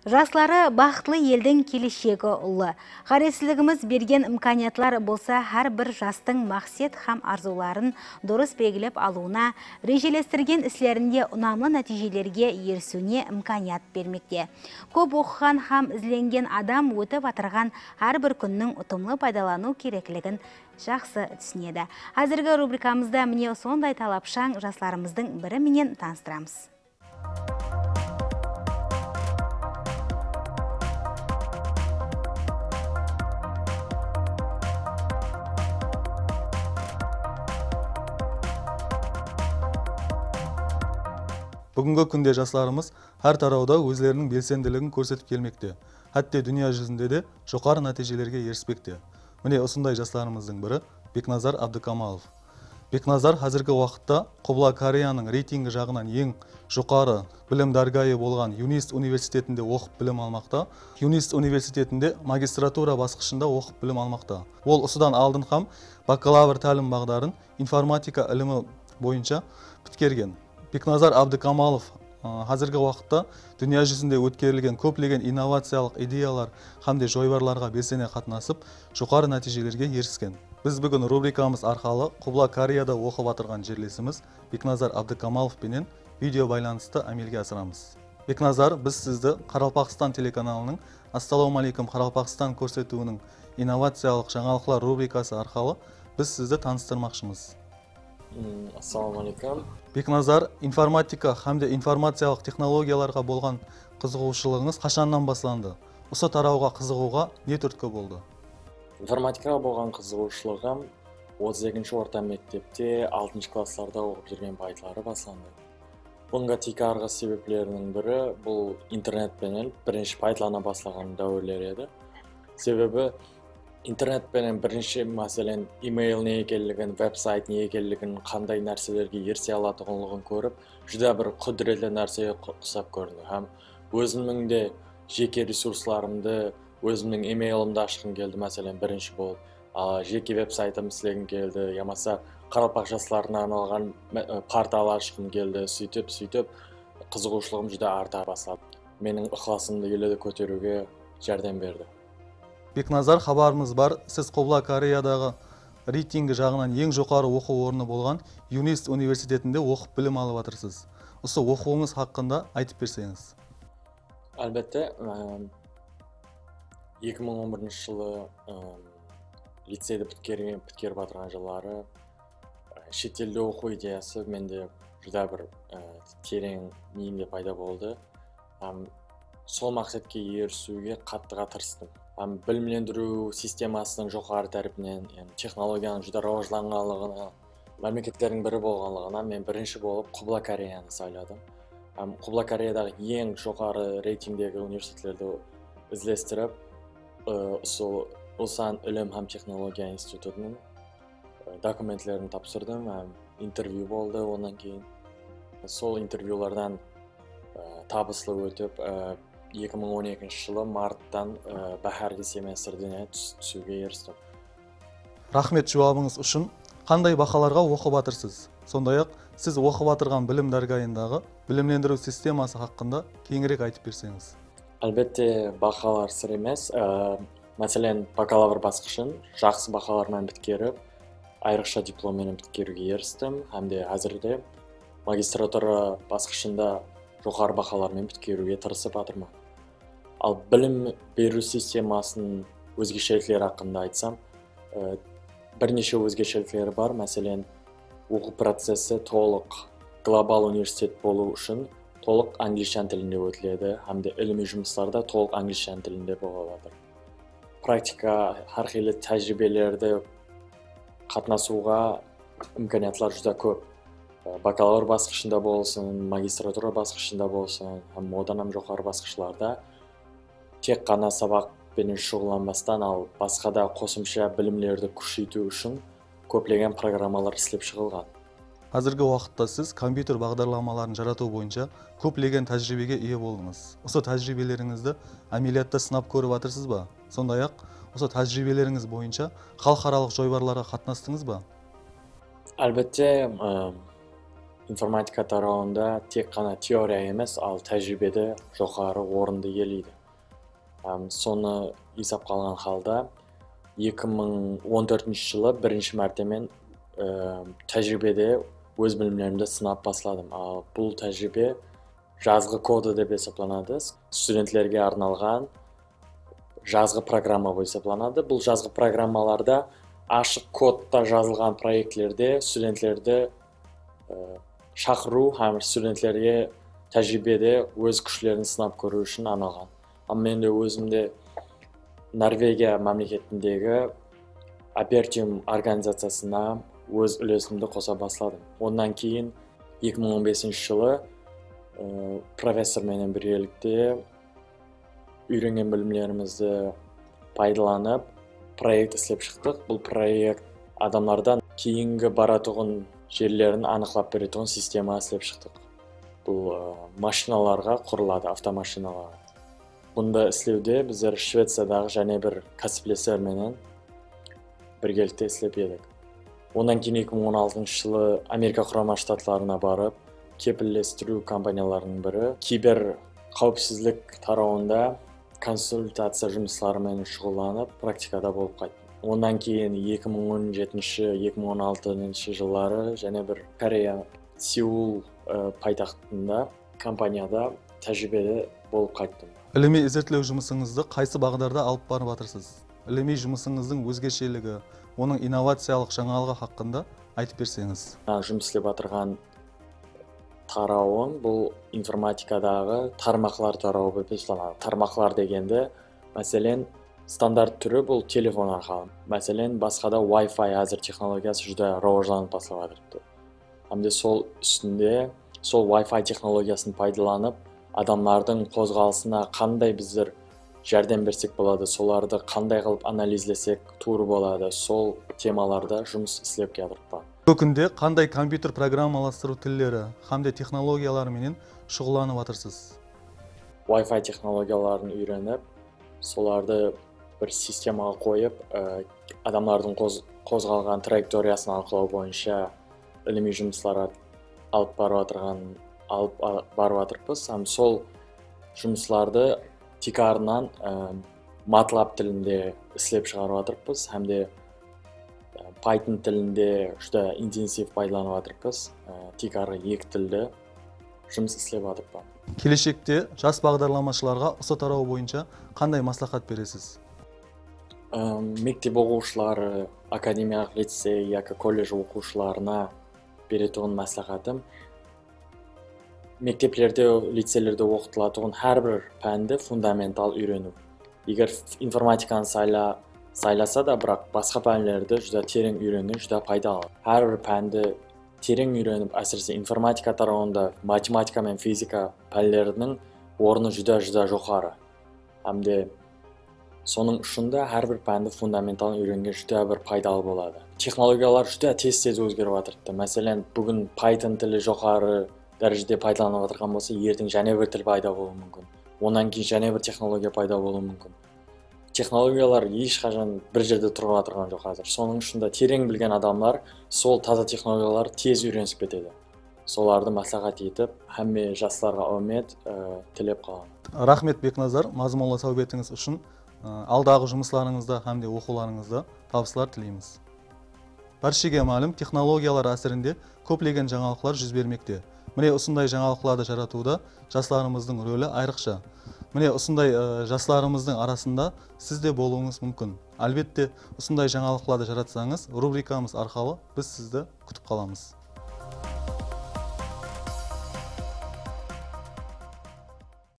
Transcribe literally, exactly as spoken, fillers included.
Jasları baxıtlı eldiń keleshegi ullı. Ǵárezsizligimiz bergen imkaniyatlar bolsa hár bir jastıń maqset hám arzıwların durıs belgilep alıwına, rejelestirgen islerinde unamlı nátiyjelerge erisiwine imkaniyat bermekte. Kóp oqıǵan hám izlengen adam ótip atırǵan hár bir kúnniń utımlı paydalanıw kerekligin jaqsı túsinedi. Házirgi rubrikamızda mine usınday talapshań jaslarımızdıń biri menen tanıstıramız. Búgingi kúnde jaslarımız hár tarawda ózleriniń belsendiligin kórsetip kelmekte. Hátte dúnya júzinde de joqarı nátiyjelerge erispekte. Mine, usınday jaslarımızdıń biri Beknazar Abdıkamalov. Beknazar házirgi waqıtta Qubla Koreyanıń reytingi jaǵınan eń joqarı bilim dárgayı bolǵan Yunist universitetinde oqıp bilim almaqta. Yunist universitetinde magistratura basqıshında oqıp bilim almaqta. Ol usıdan aldın hám bakalavr tálim baǵdarın informatika ilimi boyınsha pitkergen. Beknazar Abdıkamalov, ı, házirgi waqıtta dúnya júzinde ótkerilgen kóplegen innovaciyalıq ideyalar hám de joybarlarǵa belsene qatnasıp, joqarı nátiyjelerge erisken. Biz búgin rubrikamız arqalı Qubla Koreyada oqıp atırǵan jerlesimiz Beknazar Abdıkamalov penen video baylanıstı ámelge asıramız. Beknazar, biz sizdi Qaraqalpaqstan telekanalınıń Assalawma áleykum, Qaraqalpaqstan kórsetiwiniń innovaciyalıq jańalıqlar rubrikası arqalı biz sizdi tanıstırmaqshımız. Mm, assalawma áleykum. Beknazar, informatika hám de informaciyalıq texnologiyalarǵa bolǵan qızıǵıwshılıǵıńız qashannan baslandı? Usı tarawǵa qızıǵıwǵa ne túrtki boldı? Informatikaǵa bolǵan qızıǵıwshılıǵım otız ekinshi orta mektepte, altınshı klasslarda oqıp júrgen payıtları baslandı. Bunǵa tiykarǵı sebepleriniń biri bul internet penen birinshi paydatlana baslaǵan dáwirler edi. Sebebi internet penen birinshi, máselen, email ne ekenligin, veb-sayt ne ekenligin, qanday nárselerge erise alatuǵınlıǵın kórip, júdá bir qúdiretli nársege qu-, qusap kórindi. Hám ózimniń de jeke resurslarımdı, ózimniń emailimdi ashqım keldi, máselen, birinshi bolıp. A, jeke veb-saytım islegim keldi, yamasa qaraqalpaq jaslarına arnalǵan me-, e, portal ashqım keldi. Sóytip, sóytip, qızıǵıwshılıǵım júdá arta basladı. Meniń ıqlasımdı ele de kóteriwge járdem berdi. Beknazar, xabarımız bar, siz Qubla Koreyadaǵı reytingi jaǵınan eń joqarı oqıw ornı bolǵan Yunist universitetinde oqıp bilim alıp atırsız. Usı oqıwıńız haqqında aytıp berseńiz. Álbette, em, eki mıń on birinshi jılı, em, liceydi pitkergen, pitkerip atırǵan jılları, e, shet elde oqıw ideyası mende júdá bir, e, tereń miyimde payda boldı. Hám sol maqsetke erisiwge qattıǵa tırıstım. Hám bilimlendiriw sistemasınıń joqarı tárepinen, em, texnologiyanıń júdá rawajlanǵanlıǵına, mámleketlerdiń biri bolǵanlıǵına men birinshi bolıp Qubla Koreyanı sayladım. Hám Qubla Koreyadaǵı eń joqarı reytingdegi universitetlerdi izlestirip, ı, usı Ulsan ilim hám texnologiya institutınıń, ı, dokumentlerin tapsırdım hám intervyu boldı onnan keyin. Sol intervyulardan, ı, tabıslı ótip, ı, eki mıń on ekinshi jılı marttan, ı, báhárgi semestrine tús-, túsiwge eristim. Raxmet juwabıńız ushın. Qanday bahalarǵa oqıp atırsız? Sonday-aq, siz oqıp atırǵan bilim dárgayındaǵı bilimlendiriw sisteması haqqında keńirek aytıp berseńiz. Álbette, bahalar sır emes. Á, máselen, bakalavr basqıshın jaqsı bahalar menen pitkerip, ayrıqsha diplom menen pitkeriwge eristim hám de házirde magistratura basqıshın da joqarı bahalar menen pitkeriwge tırısıp atırman. Al bilim beriw sistemasınıń ózgeshelikleri haqqında aytsam, e, bir neshe ózgeshelikleri bar. Máselen, oqıw processi tolıq global universitet bolıw ushın tolıq anglishan tilinde ótiledi hám de ilimiy jumıslar da tolıq anglishan tilinde bolıp atır. Praktika, hár qıylı tájiriybelerdi qatnasıwǵa imkaniyatlar júdá kóp. Bakalavr basqıshında bolsın, magistratura basqıshında bolsın, hám odan hám joqarı basqıshlarda tek ǵana sabaq penen shuǵıllanbastan, al basqa da qosımsha bilimlerdi kúsheytiw ushın kóplegen programmalar islep shıǵılǵan. Házirgi waqıtta siz kompyuter baǵdarlamaların jaratıw boyınsha kóplegen tájiriybege iye boldıńız. Usı tájiriybelerińizdi ámeliyatta sınap kórip atırsız ba? Sonday-aq, usı tájiriybelerińiz boyınsha xalıqaralıq joybarlarǵa qatnastıńız ba? Álbette, ım, Informatika tarawında tek ǵana teoriya emes, al tájiriybede joqarı orındı iyeleydi. Hám sonı esapqa alǵan halda, eki mıń on tórtinshi jılı birinshi márte men, e, tájiriybede óz bilimlerimdi sınap basladım. Al bul tájiriybe jazǵı kodı dep esaplanadı. Studentlerge arnalǵan jazǵı programma bolıp esaplanadı. Bul jazǵı programmalarda ashıq kodta jazılǵan proektlerde studentlerdi, e, shaqırıw hám studentlerge tájiriybede óz kúshlerin sınap kóriw ushın arnalǵan. Al men de ózim de Norvegiya mámleketindegi Apertium organizaciyasına óz úlesimdi qosa basladım. Onnan keyin eki mıń on besinshi jılı, e, professor menen birgelikte úyrengen bilimlerimizdi paydalanıp, proekt islep shıqtıq. Bul proekt adamlardan keyingi baratuǵın jerlerin anıqlap beretuǵın sistema islep shıqtıq. Bul, e, mashinalarǵa qurıladı, avtomashinalarǵa. Bunda islewde bizler Shveciyadaǵı jáne bir kásiplesler menen birgelikte islep edik. Onnan keyin eki mıń on altınshı jılı Amerika Qurama Shtatlarına barıp, kepillestiriw kompaniyalarınıń biri kiber qáwipsizlik tarawında konsultaciya jumısları menen shuǵıllanıp, praktikada bolıp qayttım. Onnan keyin eki mıń on jetinshi, eki mıń on altınshı jılları jáne bir Koreya, Seul, e, paytaxtında kompaniyada tájiriybede bolıp qayttım. Ilimiy-izertlew jumısıńızdı qaysı baǵdarda alıp barıp atırsız? Ilimiy jumısıńızdıń ózgesheligi, onıń innovaciyalıq jańalıǵı haqqında aytıp berseńiz. Mına jumıs islep atırǵan tarawım bul informatikadaǵı tarmaqlar tarawı bolıp esaplanadı. Tarmaqlar degende, máselen, standart túri bul telefon arqalı. Máselen, basqa da Wi-Fi házir texnologiyası júdá rawajlanıp baslap atırıptı. Hám de sol ústinde, sol Wi-Fi texnologiyasın paydalanıp, adamlardıń qozǵalısına qanday bizler járdem bersek boladı, solardı qanday qılıp analizlesek tuwrı boladı, sol temalarda jumıs islep kiyatırıppan. Búgingi kúnde qanday kompyuter programmalastırıw tilleri hám de texnologiyaları menen shuǵıllanıp atırsız? Wi-Fi texnologiyaların úyrenip, solardı bir sistemaǵa qoyıp, e, adamlardıń qoz-, qozǵalǵan trayektoriyasın anıqlaw boyınsha ilimiy jumıslar at-, alıp barıp atırǵan, alıp a-, barıp atırıppız. Hám sol jumıslardı tiykarınan, e, MATLAB tilinde islep shıǵarıp atırıppız hám de, e, Python tilinde júdá intensiv paydalanıp atırıppız. E, tiykarǵı eki tilde jumıs islep atırıppan. Keleshekte jas baǵdarlamashılarǵa usı taraw boyınsha qanday másláhát beresiz? Im, mektep oqıwshıları, akademiyalıq licey yaki kolledj oqıwshılarına beretuǵın másláhátim, mekteplerde, liceylerde oqıtılatuǵın hár bir pándi fundamental úyreniw. Eger f-, informatikanı sayla-, saylasa da, biraq basqa pánlerdi júdá tereń úyrengen júdá paydalı. Hár bir pándi tereń úyrenip, ásirese informatika tarawında matematika menen fizika pánleriniń ornı júdá-júdá joqarı. Hám de sonıń ushın da hár bir pándi fundamentalın úyrengen júdá bir paydalı boladı. Texnologiyalar júdá tez-tez ózgerip atırıptı. Máselen, búgin Python tili joqarı dárejede paydalanıp atırǵan bolsa, erteń jáne bir til payda bolıwı múmkin. Onnan keyin jáne bir texnologiya payda bolıwı múmkin. Texnologiyalar hesh qashan bir jerde turıp atırǵan joq házir. Sonıń ushın da tereń bilgen adamlar sol taza texnologiyalardı tez úyrenisip ketedi. Solardı másláhát etip, hámme jaslarǵa áwmet, e, tilep qalaman. Raxmet, Beknazar, mazmunlı sáwbetińiz ushın. E, aldaǵı jumıslarıńızda hám de oqıwlarıńızda tabıslar tileymiz. Bárshege málim, texnologiyalar ásirinde kóplegen jańalıqlar júz bermekte. Mine, usınday jańalıqlardı jaratıwda jaslarımızdıń roli ayrıqsha. Mine, usınday, e, jaslarımızdıń arasında siz de bolıwıńız múmkin. Álbette, usınday jańalıqlardı jaratsańız, rubrikamız arqalı biz sizdi kútip qalamız.